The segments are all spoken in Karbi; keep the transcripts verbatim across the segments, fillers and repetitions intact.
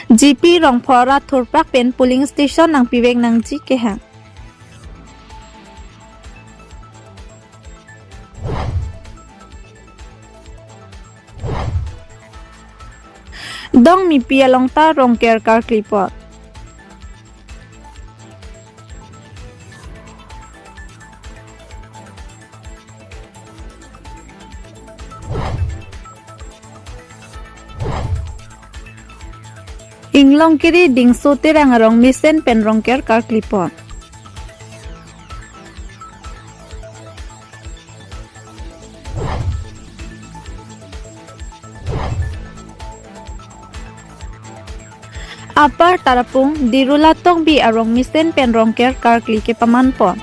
G P Rongpho arat thurpak pen polling station nangpivek nangji kehang. Dongmipi along ta Rongker karkli apot. Inglongkiri Dingso Terang arong mesen pen Rongker karkli apot. Upper Tarapung Dirula Tokbi arong mesen pen Rongker karkli kepaman apot.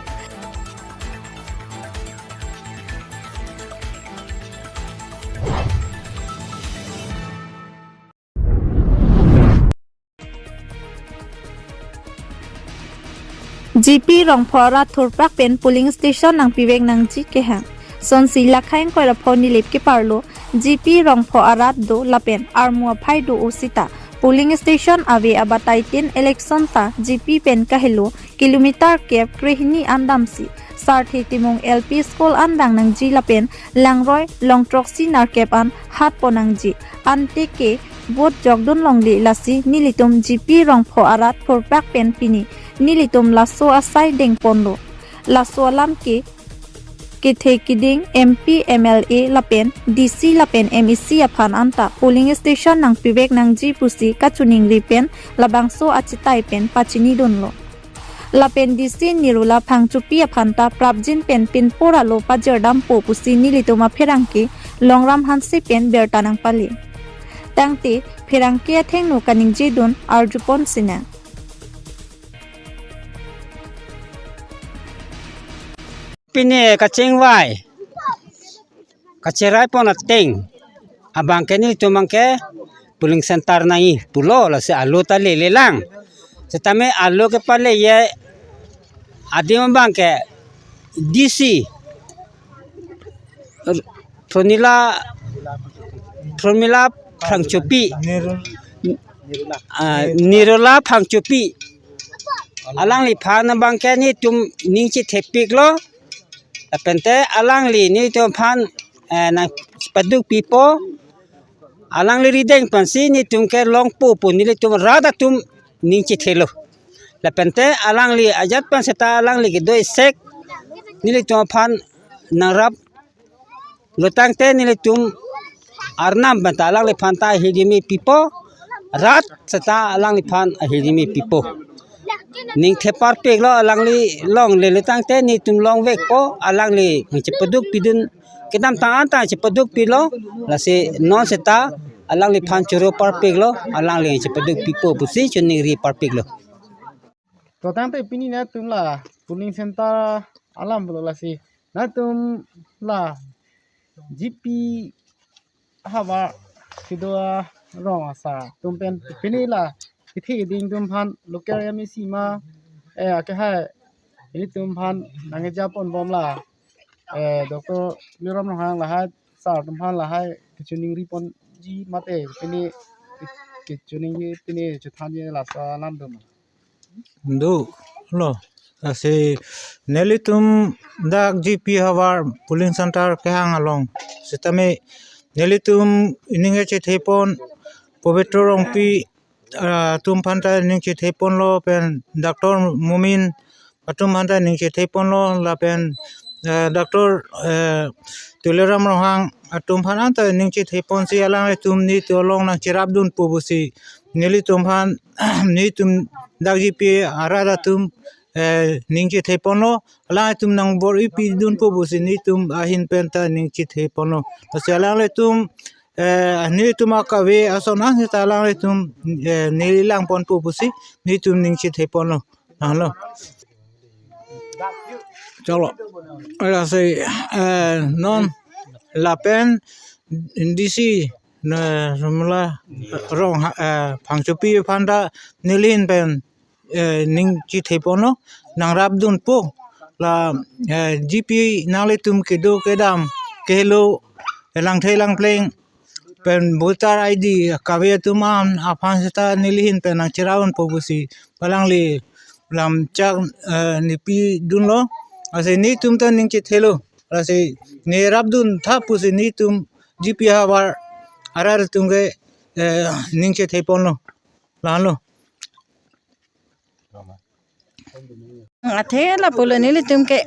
G P Rongpho arat thurpak pen polling station nangpivek nangji kehang. Sonsi Lakha ingkoi ra pho Nilip keparlo G P Rongpho arat do lapen armu aphai do-o sita polling station ave abatai tin election ta G P pen kahelo kilometer kep krehini an damsi Sarthe Timung L P School an dang nangji lapen langroi longthroksi nerkep an hat pon nangji. Ante ke vote jokdun longle, lasi nelitum G P Rongpho arat thurpak pen pini nelitum laso asai dengponlo. Laso alam ke kethe kiding M P, M L A lapen D C lapen M A C aphan anta polling station nangpivek nangji pusi kachiningri pen labangso achitai pen pachinidunlo. Lapen D C Nirula Phangchopi aphan ta prapjin pen pinpur alo pajirdampo pusi nelitum apherangke Longram Hanse pen birta nangpale. Tangte pherangke athengno kaningjedun arjupon sinang. Pini kachingvai kacherai pon ateng abangke nelitum abangke polling center nangji pulo, lasi alo ta lelelang. Setame alo kepaleji adim abangke D C Pronila, Pronila Phangchopi, ah, Nirula Phangchopi. Alangliphan abangke nelitum ning chethepiklo. Lapente alangli nelitum aphan, eh, nangpaduk pipo. Alangli rideng pensi nelitum kelongpo pu nelitum rat atum ning chethelo. Lapente alangli ajat pen seta alangli kedo isek nelitum aphan nangraplo tangte nelitum arnam pen ta alangliphan ta ahirjume pipo, rat seta alangliphan ahirjume pipo. Ning theparpiklo, alangli longlelo tangte nelitum longvekpo, alangli nangchepaduk pidun, kedamtang anta chepaduk pilo, lasi non seta alangliphan choro parpiklo, alangli nangchepaduk pipo pusi chiningri parpiklo. To tangte pini nelitum la polling center alam pulo, lasi nelitum la G P havar kedo arong asar atum pen pini la kethe keding atum aphan local M A C ma, eh, akehai ilitum aphan nangkejapon bom la, eh, Doctor Tuliram Ronghang lahai sir atum aphan lahai kachiningri ponji mate pini kachiningri pini chethanji laso alam atum. Dolo, lasi nelitum dak G P havar polling center kehang along setame nelitum ining kachethepon Pobitro Rongpi, ah, atum aphan ta ining chetheponlo pen Doctor Momin atum aphan ta ining chetheponlo lapen, eh, Doctor, eh, Tuliram Ronghang atum aphan anta ining chetheponsi alanglitum nelitum along nangcherapdunpo pusi nelitum aphan nelitum dak G P arat atum, eh, ining chetheponlo, alanglitum nangbor-ipidunpo pusi nelitum ahin pen ta ining chetheponlo. Lasi alanglitum, eh, nelitum akave ason an seta alanglitum, eh, neli langponpo pusi nelitum ining chetheponlo. Nanglo. Choklo. Lasi, eh, non lapen D C, ne, Pronila Rong, eh, Phangchopi aphan ta neli ahin pen, eh, ining chetheponlo, nangrapdunpo. La, eh, G P nanglitum kedo kedam kehelo, eh, langthe langpleng pen voter I D kave atum an aphan seta neli ahin pen nangcherap unpo pusi palangli lamchak, eh, nepidunlo. Lasi netum ta ning chethelo. Lasi ne rapdun tha pusi netum G P havar arat atum ke, eh, ning chetheponlo. Lalo. Athe lapulo nelitum ke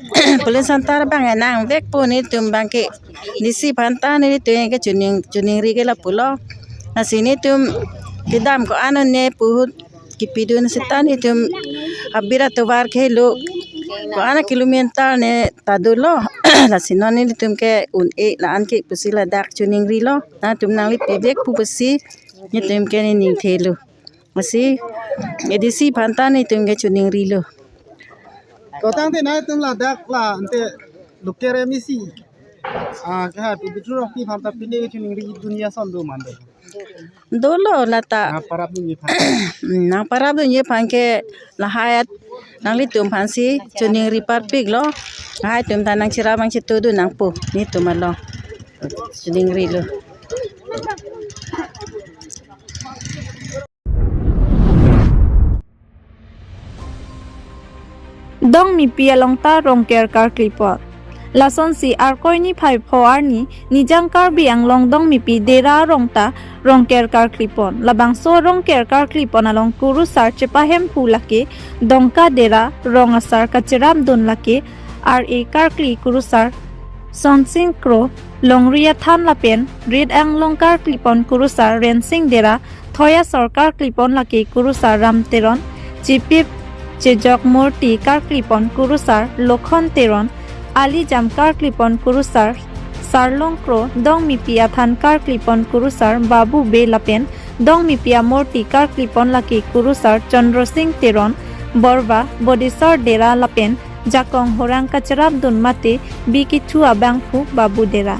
police antar abang nangvekpo, nelitum abang ke D C aphan ta nelitum ke chuning chuningri ke lapulo. Lasi netum kedam ko-an ne pu ahut kepidun seta netum abira tovar ke lo ko-an kilometer ne ta dolo. Lasi non nelitum ke un-e la-an ke pusi ladak chuningrilo. Netum nanglipivekpo pusi netum ke nening thelo. Lasi A D C aphan ta netum ke chuningrilo. Kotangte netum ladak la ante local M A C, ah, kehai Pobitro Rongpi aphan ta pine chuningridun ason do mande. Dolo lata. Nangparapdunji aphan. Nangparapdunji aphan ke lahai at nanglitum aphansi chuningri parpiklo. Lahai atum ta nangcherap nangchetudun nangpo netum along. Chuningrilo. Dongmipi along ta Rongker karklipon. Lasonsi Arkoi niphai pho arni Nijang Karbi Anglong Dongmipi Dera arong ta Rongker karklipon. Labangso Rongker karklipon along kurusar chepahemphu lake Dongka Dera, rong asar kacherapdun lake R A karkli kurusar Sonsing Kro, longri athan lapen rit anglong karklipon kurusar Rensing Dera, thoi asor karklipon lake kurusar Ram Teron, chipip chejok murti karklipon kurusar Lokhon Teron, alijam karklipon kurusar Sarlong Kro, Dongmipi athan karklipon kurusar Babu Bey lapen Dongmipi amurti karklipon lake kurusar Chandra Singh Teron, Borba, Bodisor Dera lapen jakong horang kacherapdun mate bi kethu abangphu Babu Dera.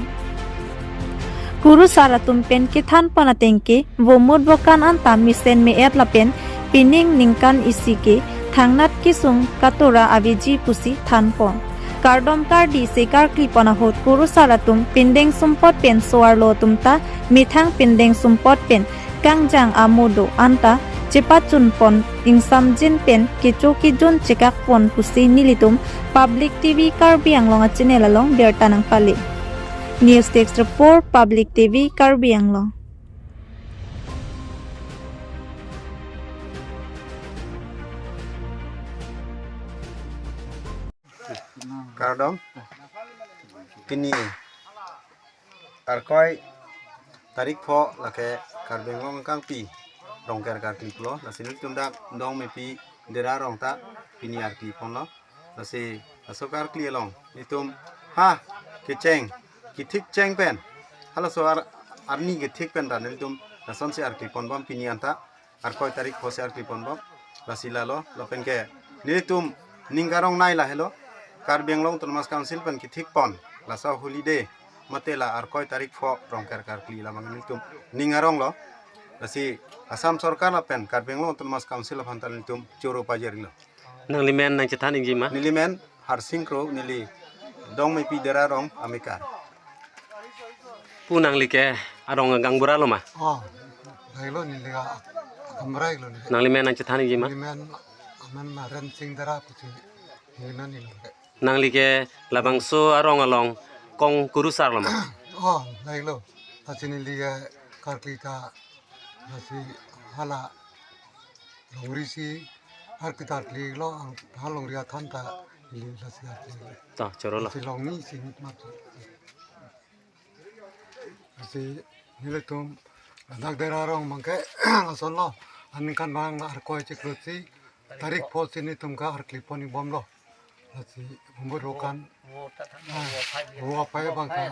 Kurusar atum pen kethanpon ateng ke vomut vokan anta mesen me-et lapen pining ningkan isi ke thangnat kesung katora aveji pusi thanpon. Kardom kardi se karklipon ahut kurusar atum pindeng sumpot pen so-arlo atum ta methang pindeng sumpot pen kangjang amodo anta chepachunpon ingsamjin pen kecho kejun chekakpon pusi nelitum Public T V Karbi Anglong a-channel along birta nangpale. News Desk Report, Public T V Karbi Anglong. Kardom. Pini Arkoi tarik pho lake Karbi Anglong kangpi Rongker karkli pulo. Lasi nelitum dak Dongmipi Dera arong ta pini arkliponlo. Lasi laso karkli along nelitum ha kecheng kethik cheng pen, halaso ar-, arni kethik pen ta nelitum lasonsi arkliponbom pini anta. Arkoi tarik pho si arkliponbom. Lasi lalo, lapen ke nelitum ning karongnei lahelo, Karbi Anglong Autonomous Council pen kethikpon, laso holiday mate la Arkoi tarik pho Rongker karkli labang nelitum ning aronglo. Lasi Assam Sorkar lapen Karbi Anglong Autonomous Council aphan ta nelitum choro pajirlo. Nanglimen nangchethan ikji ma? Nelimen Harsing Kro, neli Dongmipi Dera arong amekar. Pu, nangli ke arong agang bura lo ma? Oh, lahelo, neli ke agang bura lo neli. Nanglimen nangchethan ikji ma? Nelimen, amen ma Rensing Dera pusi nelimen neli ke. Nangli ke labangso arong along kong kurusar lo ma? Oh, lahelo. Lasi neli ke karkli ta lasi hala longri si arkli ta arkli lo, ang ha longri athan ta ili lasi arkli. To, choro lo. Lasi longri si mit mat. Lasi nelitum ladak Dera arong abang ke lasonlo, aningkan abang Arkoi chiklo isi tarik pho si nelitum ke arklipon-ikbomlo. Lasi vomut vokan, ah, vo apai abang ke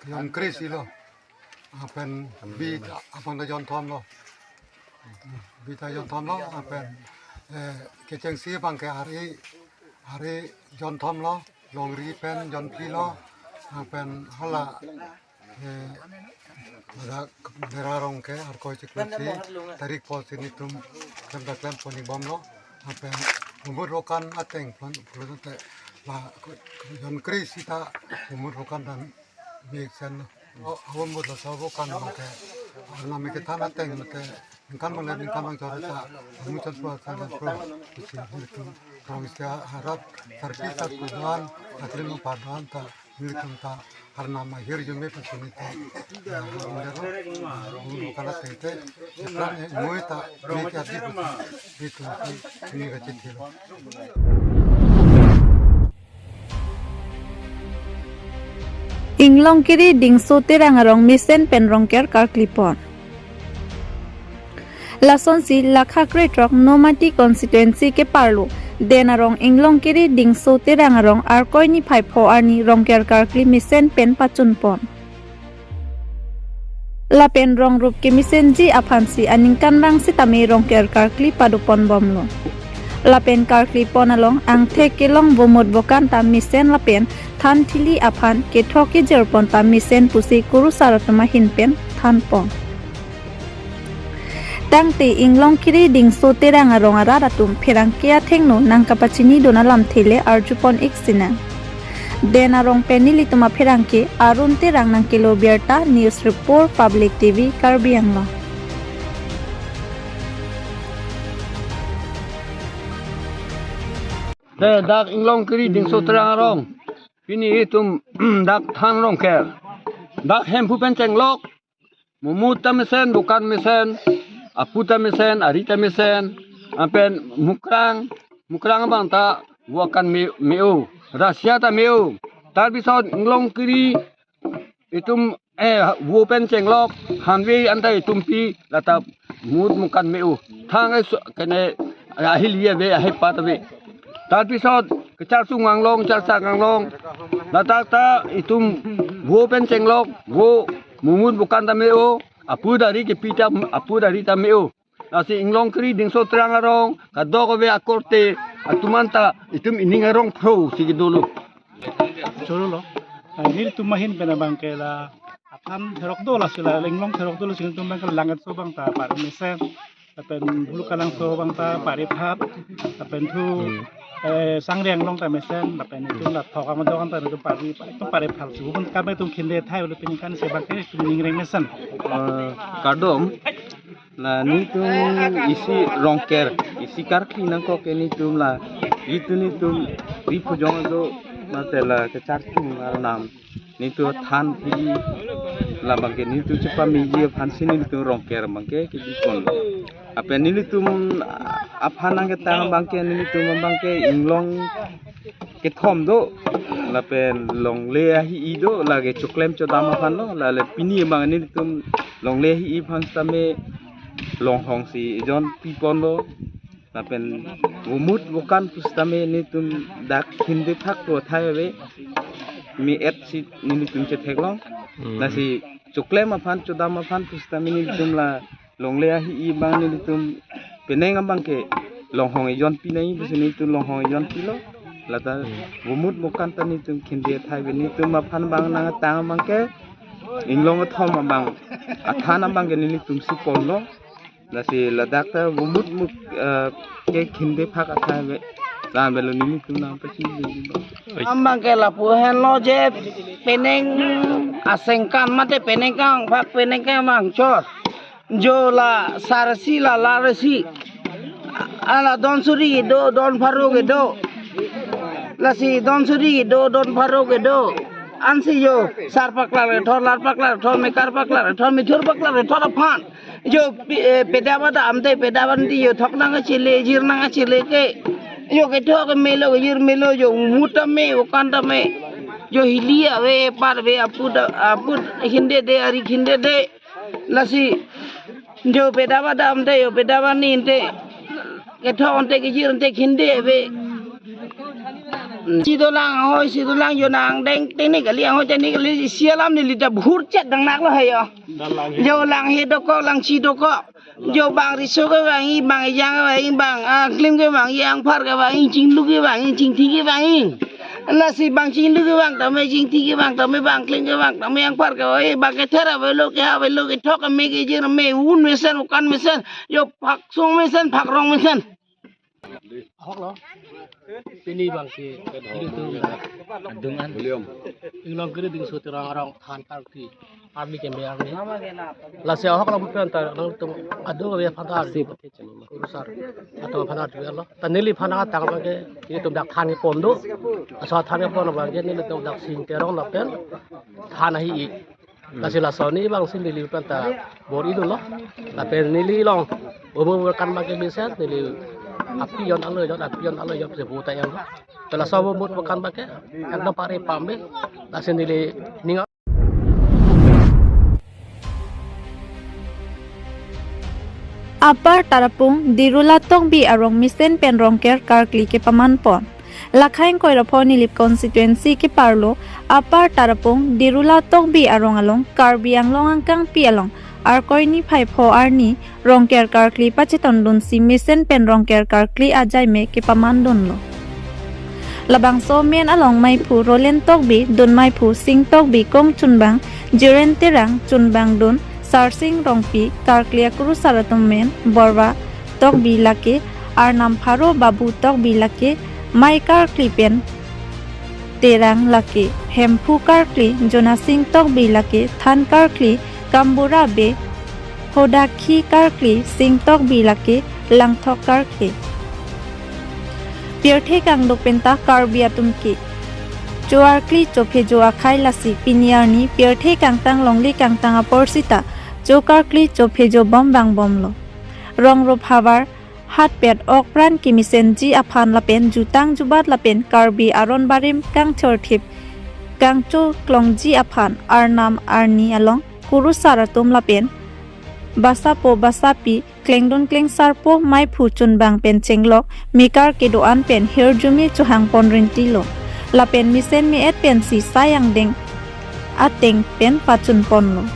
jon kre-isi lo. Lapen bi ta abang ta jonthom lo. Bi ta jonthom lo, lapen, eh, kechengsi abang ke R A, R A jonthom lo, longri pen jonphli lo, lapen hala, eh, ladak Dera arong ke Arkoi chiklo isi tarik pho si nelitum klem ta klempon-ikbomlo. Lapen vomut vokan ateng pon pulo te la jon kre-isi ta vomut vokan ta mesen lo. O, vomut laso vokan abang ke Arnam kethan ateng mate ningkan bang le ningkan bang chore ta, amu chon pro sa le pro, isi hulu tu, pro isi harap, sarki sar padan, atri mo padan ta, nelitum ta, arnam ahir jume pasuni ta, ya, hulu kala tete, ekran e, mui ta, mui ta di pusi, di tu, ini kacil kilo. Inglongkiri Dingso Terang arong mesen pen Rongker karklipon. Lasonsi Lakha Kretrok Nomati Constituency keparlo Den arong Inglongkiri Dingso Terang arong Arkoi niphai pho arni Rongker karkli mesen pen pachunpon. Lapen rongrup kemesenji aphansi aningkanvang sitame Rongker karkli padoponbomlo. Lapen karklipon along angthek kelong vomut vokan ta mesen lapen than thili aphan kethok kejirpon ta mesen pusi kurusar atum ahin pen thanpon. Tangte Inglongkiri Dingso Terang arong arat atum pherangke athengno nangkapachinidun alamthe le arjupon ik sinang. Den arong pen nelitum apherangke Arun Terang nangkelo birta, News Report, Public T V, Karbi Anglong. De dak Inglongkiri Dingso Terang arong. Pini itum dak than Rongker. Dak Hemphu pen chenglok. Momut ta mesen, vokan mesen, apu ta mesen, ari ta mesen, lapen mukrang, mukrang abang ta vokan me, me-o, rasia ta me-o. Tarpisot Inglongkiri itum, eh, vo pen chenglok, hanve anta itum pi, lata mut mukan me-o. Thang eh, su-, kene, ahili ave, ahepat ave. Tarpisot, kecharsu nganglong, charsa nganglong. Ladak ta itum vo pen chenglok, vo momut vokan ta me-o, apu ari kepi ta, apu ari ta me-o. Lasi Inglongkiri Dingso Terang arong, kadokave akorte, atum anta, itum ining arong phro si kedolo. Chorolo. Ah, nelitum ahin pen abang ke la, aphan therok do lasi la, Inglong therok do lasi nelitum abang ke Langketso abang ta pari mesen. Lapen Bulukalangso abang ta pari phat, lapen thu, eh, Sangre Anglong ta mesen, lapen itum la Thok Amodong ta itum pari, itum pari phal si. Bun kami itum khinde thai ulu pini kan si abang ke itum ningreng mesen. Eh, kardom, la nelitum isi Rongker, isi karkli nangkok ke nelitum la, itum nelitum ri phujong do, mate la kechartung arnam. Nelitum than pi labang ke nelitum chepameji aphan si nelitum Rongker abang ke kelipon. Lapen nelitum aphan nangkethan abang ke nelitum abang ke Inglong kethom do. Lapen longle ahi-i do, lake choklem chodam aphan lo, lale pini abang nelitum longle ahi-i aphan sitame longhong si ejon piponlo. Lapen vomut vokan pusitame nelitum dak khinde phak to athai ave. Me-et si nelitum chetheklong. Hmm. Lasi choklem aphan chodam aphan pusitame nelitum la longle ahi-i abang nelitum penang abang ke longhong ejon pinai pusi nelitum longhong ejon pilo. Lata, hmm, vomut vokan ta nelitum khinde athai ave, nelitum aphan abang nangthan abang ke Inglong kethom abang, athan abang ke nelitum si ponlo. Lasi ladak ta vomut muk, eh, ke khinde phak athai ave. Lam avelo nelitum nangpachini. Abang ke lapu henlo je penang asengkan mate penang kangphak penang kangmang chor. Jo la sarsi la larsi. Ala don suri kedo, don pharo kedo. Lasi don suri kedo, don pharo kedo. Ansi jo sar paklar kethor, lar paklar kethor, mekar paklar kethor, mithur paklar kethor aphan. Jo pi-, eh, pedaba damde, pedaba damde jo thok nangkachele, jir nangkachele ke. Jo kethok ke melo, jir melo, jo mut ta me, vokan ta me. Jo hili ave, par ave, apu ta, apu khinde de, ari khinde de. Lasi jo pedaba damde, jo pedaba ninte. Kethok ante kejir ante khinde ave. Si dolang, ahoi si dolang, jo nangdeng tengni kali, ahoi tengni kali, isi alam neli ta bhur chet dang naklo hai jo. Jo langhe dokok, langsi dokok. Jo bang riso kevangji, bang ejang kevangji, bang, ah, klim kevangji, angphar kevangji, chinglu kevangji, chingthi kevangji. Lasi bang chinglu kevang tame, chingthi kevang tame, bang klim kevang tame, angphar kevangji, bang kether avelo, ke avelo, kethok me, kejir me, un mesen, vokan mesen, jo phaksong mesen, phakrong mesen. Ahok lo. Pini abang ke ilitum adungan. Inglong Kiri Dingso Terang arong than karkli arni keme arni. Lasi ahok lo pen ta nangtum adu ave aphan ta arju. Kurusar atum aphan arju lo. Ta neliphan atang abang ke ilitum dak than kepon do. Laso than kepon abang ke nelitum dak Sing Terong lapen than ahi-i. Lasi laso arni abang si neli pen ta bor-i dunlo. Lapen neli along umur kan abang ke mesen neli apion alo jon, apion alo jon si pu ta em. Pen laso umur kan abang ke ekdom pare pame. Lasi neli ning Upper Tarapung, Dirula Tokbi arong mesen pen Rongker karkli kepaman pon. Lakhai ingkoi ra pho Nilip constituency keparlo Upper Tarapung, Dirula Tokbi arong along Karbi Anglong angkangpi along Arkoi niphai pho arni Rongker karkli pachetondunsi mesen pen Rongker karkli ajai me kepamandunlo. Labangso men along maiphu Rolen Tokbi, dun maiphu Sing Tokbi, kong chunbang Jiren Terang, chunbangdun Sarsing Rongpi, karkli akurusar atum men Borwa Tokbi lake, arnam pharo Babu Tokbi lake, mai karkli pen Terang lake, Hemphu karkli Jonasing Tokbi lake, than karkli Kambura Bey, hodakhi karkli Sing Tokbi lake, langthok karkli. Pirthe kangduk penta Karbi atum ke cho arkli chophejo akhai, lasi pini arni pirthe kangtang longle kangtang apor sita cho karkli chophejo bom vangbomlo. Rong rup havar hatpet ok pran kemesenji aphan lapen jutang jubat lapen Karbi aron barim kangthorthip kangchoklongji aphan arnam arni along kurusar atum lapen basapo basapi, klengdun klengsarpo, maiphu chunbang pen chenglok, mekar kedo-an pen hirjume chohangpon rintilo. Lapen mesen me-et pensi sai angdeng ateng pen pachunponlo.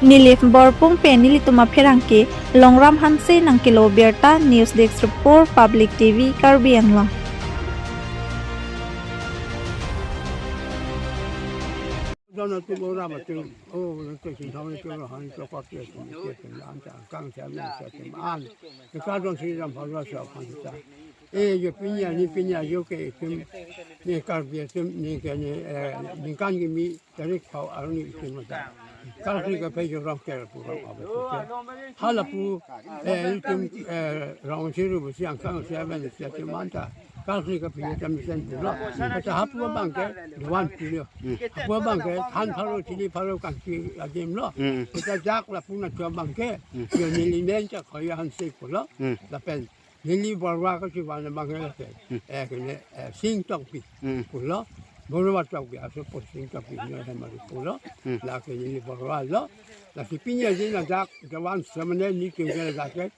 Nilip Borpung pen nelitum apherangke Longram Hanse nangkelo birta. News Desk Report, Public T V, Karbi Anglong. Don atum ora atum, oh, nang ke sing thong ke rohan ke kot ke tum ke tum an ta kang cha me cha tum an. Ke ka don si ram pharo sa phan ta. Eh, yo pini arni, pini arni yo ke tum ne Karbi atum ne ke ne, eh, ningkan kimi tarik pho arni tum ta. Karbi kaphejo Rongker pu rong ave. Hala pu, eh, ilitum, eh, rong si ru si angkang si aven si tum an ta. Karbi kaphejo ta mesen pulo. Kata hapu abang ke, dewan pulo. Hapu abang ke, than pharo, chili pharo kangki adim lo. Hmm. Kata jak lapu na cho abang ke, yo neli men cha khoya Hanse pulo. Hmm. Lapen neli Borwa kachivan abang ke lake. Hmm. Eh, kene, eh, Sing Tokbi. Hmm. Pulo. Borwa Tokbi, aso po Sing Tokbi, ne hemari pulo. Hmm. Lake neli Borwa lo. Lasi pini aji na jak, dewan semene ni tinggal jak ke.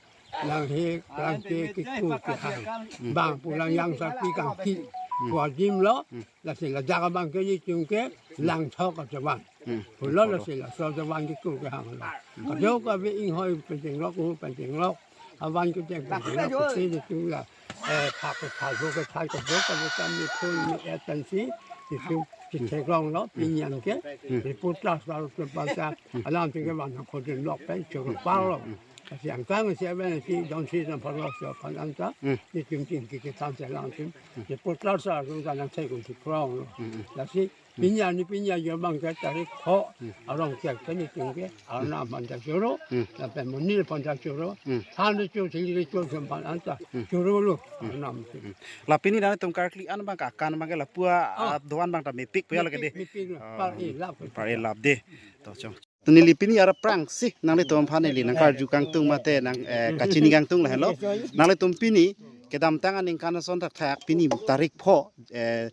Lang he, lang ke kiku kehang. Hmm. Bang pulang yang sapi kangki. Hmm. Pu adim lo. Hmm. Lasi la jak abang ke nelitum ke langthok ajawan. Hmm. Pulo lasi laso ajawan kiku kehang lo. Kado kave inghoi penting lok, u penting lok. Awan ke jeng penting lok, kusi nelitum la. Eh, phak ke phak, bo ke phak, ke bo ke bo ke ni phun ni et pensi. Nelitum si theklonglo, pini an ke. Hmm. Reporter selalu terbaca. Alam tinggal mana kodin lok pen, cukup palo. Hmm. Kasi angkang si aben si don si dan pharo si aphan anta. Hmm. Nelitum tingki kitan si alam tum. Hmm. Reporter selalu dan nang theklong si krong lo. Hmm. Lasi pini arni pini arni abang ke tarik pho. Hmm. Arong ke ke nelitum ke arnam aphan ta choro. Hmm. Lapen monit aphan ta choro. Hmm. Than le cho, thili le cho, sempan anta. Hmm. Choro lo. Hmm. Arnam. Hmm. La pini nangtum karkli an abang ke akan abang ke lapu a, ah, doan abang ta mepik puya lake de. Mepik, mepik lo. Ah, par-e lap. Par-e lap de. To chong. To neli pini arphrang si nanglitum aphan neli nangkarju kangtung mate nang, eh, kachini kangtung lahelo. Nanglitum pini kedamtang aningkan ason thakthak pini tarik pho, eh,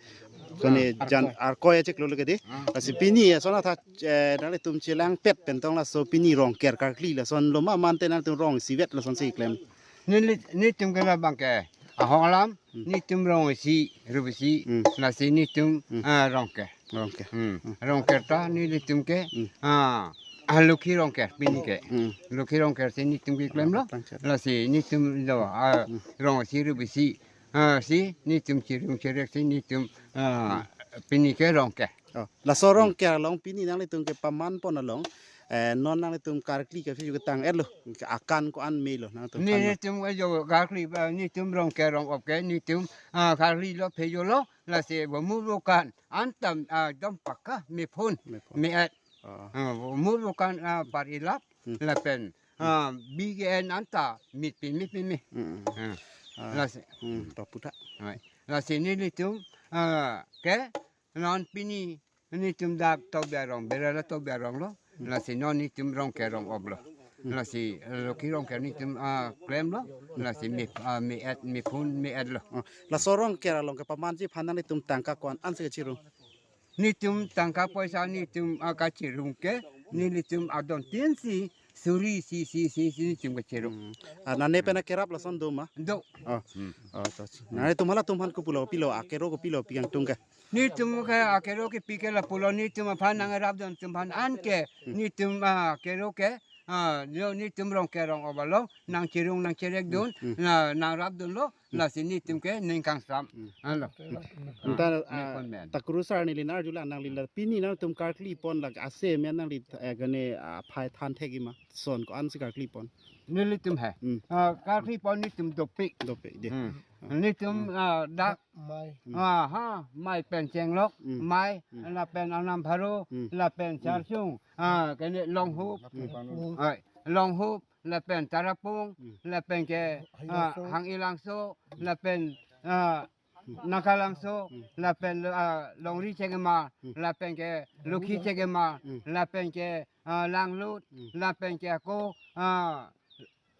kone jan Arkoi achiklo lake de. Lasi pini ason athak, eh, nanglitum chelangpet pen tong laso pini Rongker karkli lason lo ma mante nanglitum rong isivet lason si klem. Neli, nelitum ke labang ke ahok alam, hmm, nelitum rong isi, rup isi, hmm, lasi nelitum, hmm, ah, Rongker. Rongker. Hmm. Hmm. Rongker ta nelitum ke, hmm, ah, ah, Lokhi Rongker, pini ke. Hmm. Lokhi Rongker si nelitum ke klemlo. Rongker. Lasi nelitum lo, ah, hmm, rong isi, rup isi, ah, si nelitum chirum chirek si nelitum, ah, hmm, pini ke Rongker. Oh, laso Rongker along pini nanglitum kepaman pon along, Eh, non nanglitum karkli ke phejo ketang-etlo. Akan ko-an melo nangtum Ne, kan ma? Netum ajo karkli ba, netum rong ke rong op ke, netum, ah, karkli lo phejo lo, lasi bo mur bo kan, antam, ah, dom paka, mephun, Mephun. me-et. Oh. Ah, bo mur bo kan, ah, par ilap, Hmm. lapen, Hmm. ah, B G N anta, mit pin, mit pin, mit. Hmm. Ah. Ah. Lasi. Hmm, to puta. Hai. Lasi nelitum, ah, ke, non pini, netum dak Tokbi arong, Berala Tokbi arong lo. Hmm. Lasi non netum rong ke rong op lo. Hmm. Lasi, eh, loki rong ke netum, ah, klemlo. Lasi me, ah, me-et, mephun, me-etlo. Oh, laso rong ke along ke pamanji aphan nanglitum tangka ko-an ansi kachirung? Netum tangka poisa netum, ah, kachirung ke, nelitum adon tin si, suri si, si, si, si netum kachirung. Hmm. Ah, nane pen akerap lason do ma? Do. Oh. Hmm. Oh, to. Nanglitum halatum aphan kopilo, pilo, akero kopilo pi kangtung ke? Netum ke akero kepi ke lapulo, netum aphan nangrapdun atum aphan anke, Hmm. netum, ah, akero ke, ah, yo netum rong ke rong op along, nangchirung nangchirekdun, Hmm. na, nangrapdunlo, Hmm. lasi netum ke ning kangsam. Hmm. Alo. Anta, Ne ah, pon men. Ta kurusar neli nangarjulo, nangli la pini nangtum karkli pon la ase men nangli, eh, gane, ah, phai than thek-i ma, son ko-ansi karkli pon? Nelitum he. Hmm. Ah, karkli pon netum dopik. Dopik de. Hmm. Netum, Hmm. ah, dak Mai. Hmm. Ah, ha, mai pen chenglok, Hmm. mai, Hmm. lapen anam pharo, Hmm. lapen Hmm. charsung, ah, kene longhup, Hmm. Ai, longhup, lapen tarapung, Hmm. lapen ke, Hang ah, Ilangso. Hang Ilangso, lapen, ah, Nakalangso, Hmm. lapen, ah, Longri Chekema, Hmm. lapen ke Lukhi Chekema, Hmm. lapen ke, ah, Langlut, Hmm. lapen ke ako, ah,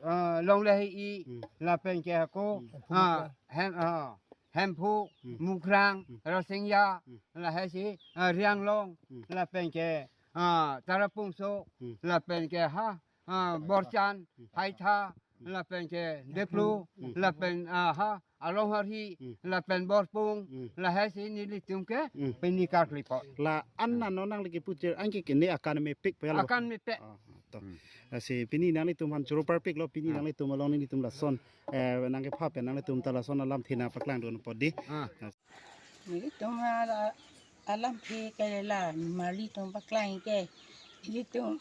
ah, Longlehi, Hmm. lapen ke ako, Hmm. ah, Hem, ah, Hemphu, Hmm. Mukrang, Hmm. Rasingya, Hmm. lahai si, ah, Rianglong, Hmm. lapen ke, ah, Tarapungso, Hmm. lapen ke ha, ah, Borchan, Hmm. Haitha, Hmm. lapen ke Deplu, Hmm. lapen, ah, ha, Along Harhi, Hmm. lapen Borpung, Hmm. lahai si nelitum ke, Hmm. pini karkli pon. La an na non nangli kepu chir, anke kene akan mepik pe ya lo? Akan mepik. Ah, to. Hmm. Lasi pini nanglitum aphan choro parpiklo, pini Ah. nanglitum along nelitum lason, eh, nangkepha pen nanglitum ta lason alamthe nangpaklangdun apot di. Ah. Nelitum ala-, alamthe ke la, nimarli atum paklang ke. Nelitum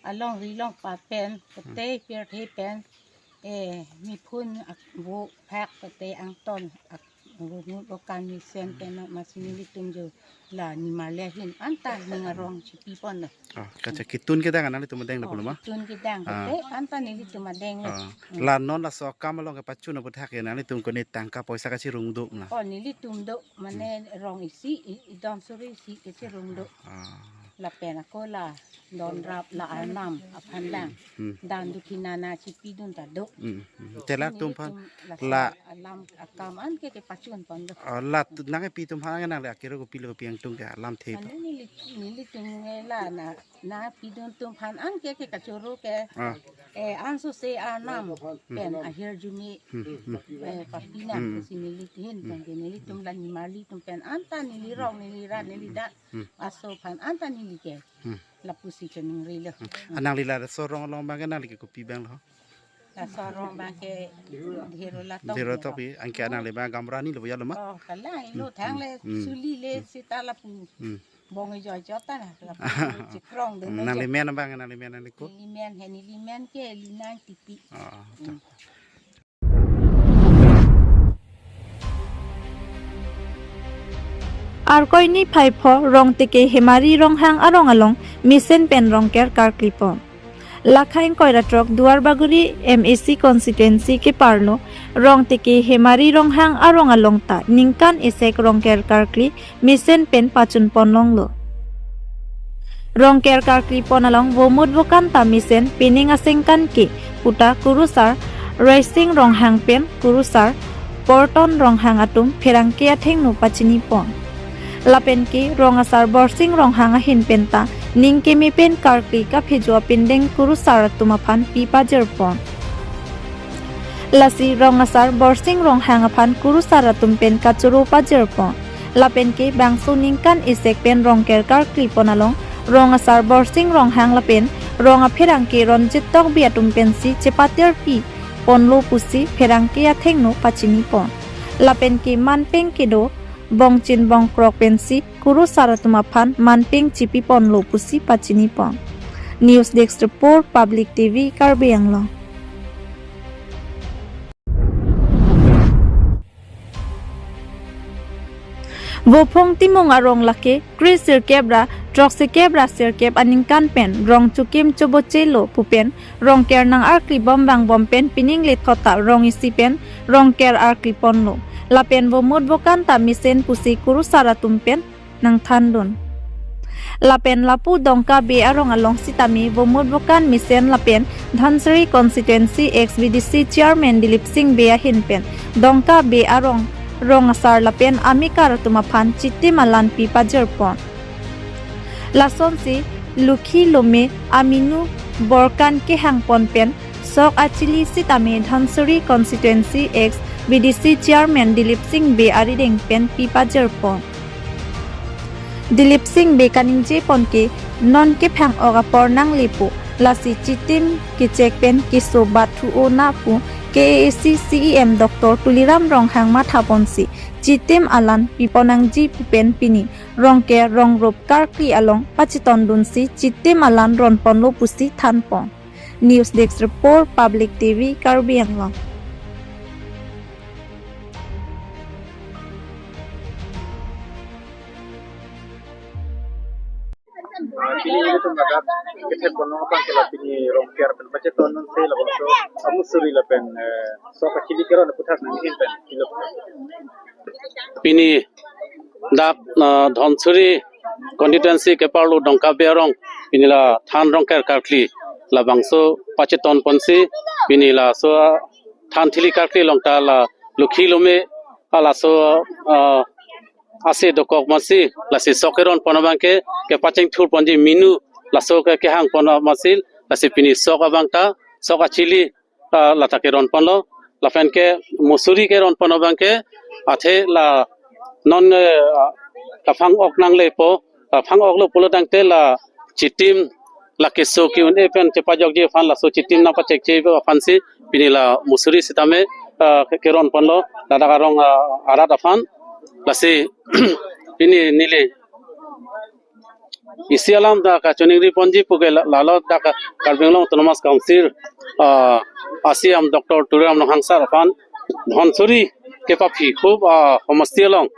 alongri longpat pen, Hmm. kete pirthe pen, eh, mephun ak-, vo phak kete angton ak-, vo mur vo kan mesen pen, no, masi nelitum jo la nimarli ahin anta ning arong chipi ponlo. Ah, kacha ketun kedang nanglitum adeng lo Oh, pulo ma? Ketun kedang Ah. kete anta nelitum adeng lo. Ah. Hmm. La non laso akam along kepachun aphuthak ke nanglitum kone tangka poisa kachirung do na? Oh, nelitum do, mane Hmm. rong isi, i-, idon suri isi kachirung do. Ah. Lapen ako la donrap la arnam aphan lang. Hmm. Dan dukhi nana chipidun ta do. Hmm. Hmm. Te latum aphan Nelitum la la alam akam anke kepachun ponlo. Ah, la tu-, nangkepi atum aphan nangli akero kopilo pi kangtung ke alamthe. Mane neli, nelitum la na, nangpidun atum aphan anke ke kachoro ke. Ah. Eh, ansose arnam Hmm. pen ahirjume. Hmm. Hmm. Eh, papina Hmm. si neli tin Hmm. pen ke nelitum la nimarli atum pen anta neli rong neli rat neli dak Hmm. aso aphan anta neli ke. Hmm. Lapusi ke ningri lo. Hmm. Anang lila laso rong along abang ke nangli ke kopi abang lo? Laso rong abang ke dhero la tok Dhero lo. Tok pi, anke anang le abang Gamrani lo ya lo ma? Oh, kalang ilo Hmm. Thang le Hmm. Suli le Hmm. sita lapu. Hmm. Bong ejoi jota na lapu chikrong dun Hmm. Nangli aja. Men abang, nangli men nangli ko? Neli men he, neli men ke Linang Tipi. Ah, to. Hmm. Arkoi niphai pho Rongteke Hemari Ronghang arong along mesen pen Rongker karkli pon. Lakhain koira throk Duarbagori M A C constituency keparlo Rongteke Hemari Ronghang arong along ta ningkan isek Rongker karkli mesen pen pachun pon longlo. Rongker karkli pon along vomut vokan ta mesen pining asengkan ke puta kurusar Raising Ronghang pen kurusar Porton Ronghang atum pherangke athengno pachini pon. Lapen ke rong asar Borsing Ronghang ahin pen ta ning keme pen karkli kaphejo apindeng kurusar atum aphan pi pajir pon. Lasi rong asar Borsing Ronghang aphan kurusar atum pen kachoro pajir pon. Lapen ke bangso ningkan isek pen Rongker karkli pon along rong asar Borsing Ronghang lapen rong apherangke Ronjit Tokbi atum pensi chepatir pi ponlo pusi pherangke athengno pachini pon. Lapen ke manpeng kedo bongchin bongkrok pensi kurusar atum aphan manpeng chipi ponlo pusi pachini pon. News Desk Report, Public T V, Karbi Anglong. Vophong Timung arong lake kre sirkep ra throksi kep ra sirkep aningkan pen rong chukim chobochelo pu pen Rongker nang-arklibom vangbom pen pining lethot ta rong isi pen Rongker arklipon lo. Lapen vomut vokan ta mesen pusi kurusar atum pen nangthandun. Lapen lapu Dongkabe arong along sitame vomut vokan mesen lapen Dhansiri constituency ex V D C chairman Dilip Singh Bey ahin pen Dongkabe arong rong asar lapen amekar atum aphan chitim alanpi pajirpon. Lasonsi Lukhi Lome aminu borkan kehangpon pen sok achili sitame Dhansiri constituency ex V D C chairman Dilip Singh Bey arideng pen pi pajirpon. Dilip Singh Bey kaningjepon ke non kephang-ok apor nanglepo, lasi chitim kechek pen keso bat thu-o na pu K A A C C E M Doctor Tuliram Ronghang mathaponsi chitim alan pipon nangji pu pen pini Rongker rongrup karkli along pachetondunsi chitim alan ronponlo pusi thanpon. News Desk Report, Public T V, Karbi Anglong. Ah, pini ilitum ladak kethe ponong abang ke la pini Rongker pen pachetondunsi labangso amusuri lapen, eh, sok achili keron aputhak nanghin pen ilo. Pini dak, ah, Dhansiri constituency keparlo Dongkabe arong pini la than Rongker karkli labangso pachetonponsi pini laso, ah, than thili karkli along ta la Lukhi Lome, ah, laso, ah, ase dokok masi lasi sok keronpon abang ke kepachingthurponji minu laso ke kehangpon masi lasi pini sok abang ta sok achili, ah, lata keronponlo. Lapen ke musuri keronpon abang ke athe la non, eh, ah, kaphang-ok nanglepo, kaphang-oklo pulo tangte la chitim la keso ke-un-e pen chepajokji aphan laso chitim nangpachekche aphansi pini la musuri sitame, ah, ke-, keronponlo ladak arong, ah, arat aphan. Lasi pini neli isi alam ta kachiningriponji puke la-, lalo dak Karbi Anglong Autonomous Council, ah, a C E M Doctor Tuliram Ronghang sar aphan Dhansiri kepaphi hup, ah, homosti along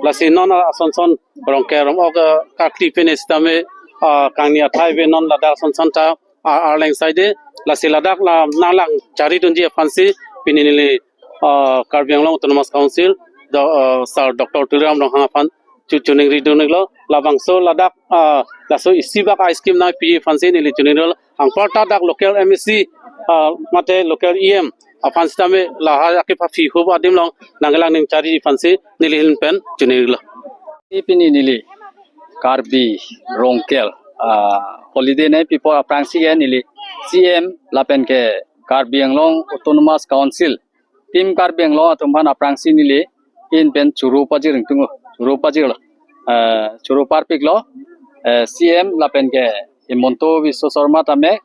lasi non, ah, asonson Rongker rom-ok, ah, karkli pen sitame, ah, kangni athai ave non ladak asonson ta, ah, arleng saide lasi ladak la nanglang charidunji aphansi pini neli, ah, Karbi Anglong Autonomous Council do, ah, sar Doctor Tuliram Ronghang aphan chu-, chiningridunlo labangso ladak, ah, laso isi bak a scheme nangpi aphansi neli chiningri, anparta dak local M A C, ah, mate local E M aphan sitame lahai akepaphi hup adim along nanglang ning chari aphansi neli ahin pen chiningrilo. Pini neli Karbi Rongker, ah, holiday nangpipo aphrangsi ke neli C E M lapen ke Karbi Anglong Autonomous Council Team Karbi Anglong atum aphan aphrangsi neli ahin pen choro pajir ingtung, choro pajirlo. Eh, choro parpiklo, eh, C E M lapen ke Himanta Biswa Sarma tame,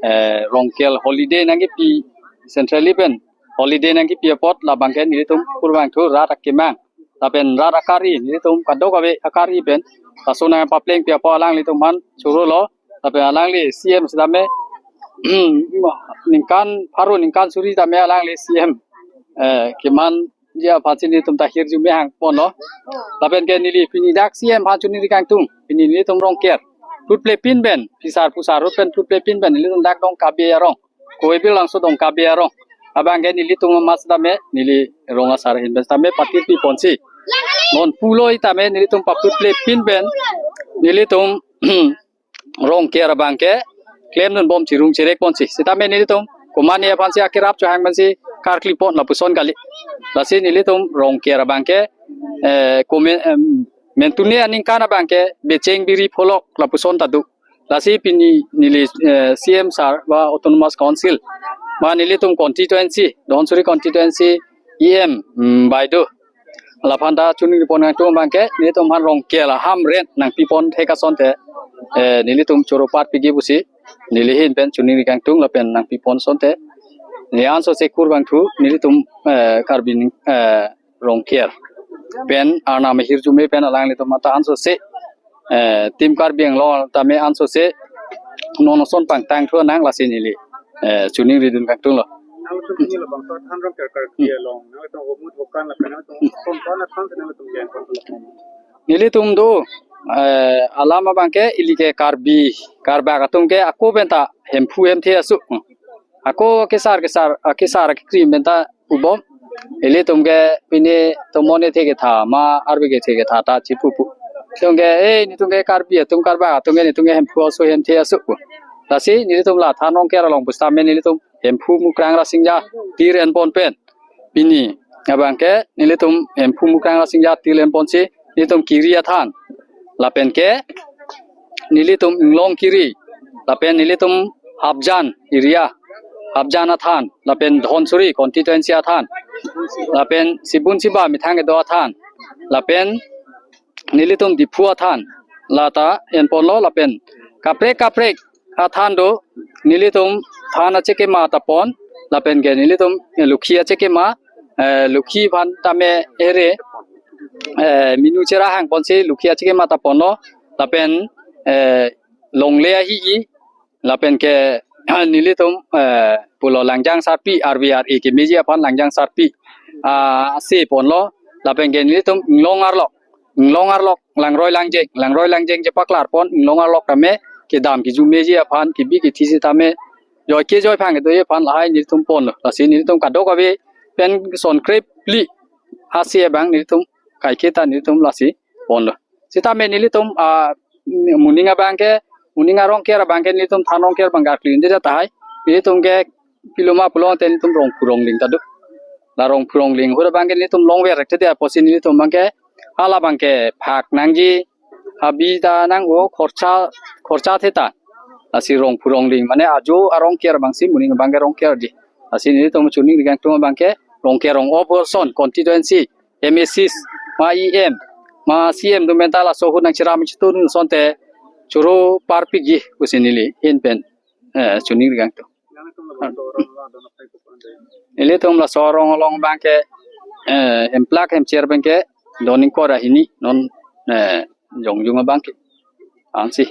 eh, Rongker holiday nangkipi, centrally pen holiday nangkipi apot labang ke nelitum kurvangthu rat akemang lapen rat akari, nelitum kadokave akari pen laso nangpaplengpi apot alanglitum aphan chorolo. Lapen alangli C E M sitame ningkan pharo ningkan suri tame alangli C E M, eh, kemanji aphansi nelitum ta hirjume hangponlo. Lapen ke neli pini dak C E M aphan chiningri kangtung, pini nelitum Rongker phutplepin pen, phisar phusar pen phutplepin pen nelitum dak Dongkabe arong, Koibil Langso Dongkabe arong abang ke nelitum amat sitame neli rong asar ahin pen sitame patirpiponsi non pulo sitame nelitum paphutplepin pen nelitum Rongker abang ke klemdunbom chirung chirekponsi. Sitame nelitum komatne aphansi akerap chohang pensi karklipon lapuson kali. Lasi nelitum Rongker abang ke, eh, komen, em, mentune aningkan abang ke becheng biri pholok lapuson ta do. Lasi pini neli, eh, C E M sar ba Autonomous Council ba nelitum constituency, Dhansiri constituency E M, mm, baido laphan ta chiningripon kangtung abang ke nelitum aphan Rongker ahamren nangpipon thek asonte, eh, nelitum choro parpiji pusi neli ahin pen chiningri kangtung lapen nangpipon asonte neli ansose kurvangthu nelitum, eh, Karbi ning, eh, Rongker pen arnam ahirjume pen alanglitum mat ta ansose, eh, Team Karbi Anglong tame ansose non ason pangtang thu nang lasi neli, eh, choningri dun kangtung lo. Nangtum ini labangso than rong kerker kri along, nangtum humut bukan lapen nangtum ton ton than nangtum jen kon. Nelitum do, eh, alam abangke ili ke Karbi, Karbak atum ke ako penta Hemphu Hemthe aso. Ako kesar kesar, ah, kesar kekrim penta ubom. Ilitum ke pini tomon ethe ketha ma arve kethe ketha ta chipupu. Tum ke, eh, netum ke Karbi atum, Karbak atum ke netum ke Hemphu aso, Hemthe aso pu. Lasi nelitum la than rong ker along pusitame nelitum Hemphu Mukrang Rasinja tir enpon pen, pini abangke nelitum Hemphu Mukrang Rasinja tir enponsi nelitum Kiri athan, lapen ke nelitum Inglong Kiri, lapen nelitum Hapjan area, Hapjan athan, lapen Dhansiri constituency athan, lapen Sibun Siba methang kedo athan, lapen nelitum Diphu athan, lata enponlo, lapen kaprek kaprek athan do, nelitum than achekema ta pon, lapen ke nelitum, eh, Lokhi achekema, eh, Lokhi aphan tame ere, eh, minu chera hang ponsi Lokhi achekema ta ponlo, lapen, eh, longle ahi-i, lapen ke nelitum, eh, pulo Langjang Sarpi, R V R A kemeji aphan Langjang Sarpi, ah, ase ponlo, lapen ke nelitum Inglong Arlok, Inglong Arlok Langroi Langjeng, Langroi Langjeng chepaklar pon, Inglong Arlok tame kedam keju meji aphan, kebi kethe sitame joi kejoi phang kedoji aphan lahai nelitum ponlo. Lasi nelitum kadokave pen son krepli ase abang nelitum kaike ta nelitum lasi ponlo. Sitame nelitum, ah, moning abangke, moning arong ker abangke nelitum than rong ker abang karkli unde tahai. Nelitum ke piloma pulote nelitum Rongphu Rongling ta do. La Rongphu Rongling ahut abangke nelitum longver rek tete apotsi nelitum abangke hala abangke phak nangji, abi ta nang-o, khorcha, khorcha theta. Lasi Rongphu Rongling mane ajo arong ker abangsi moning abangke rong ker di. Lasi nelitum choningri kangtung abangke rong ker rong-o person constituency M A Cs, ma E M, ma C M atum penta laso ahut nangcheram chetun asonte choro parpikji pusi neli ahin pen, eh, choningri kangtung. Ilitum laso arong along abangke, eh, hemplak hemcher abangke don ingkoi ra hini non, eh, jongjung abangke. Ansi.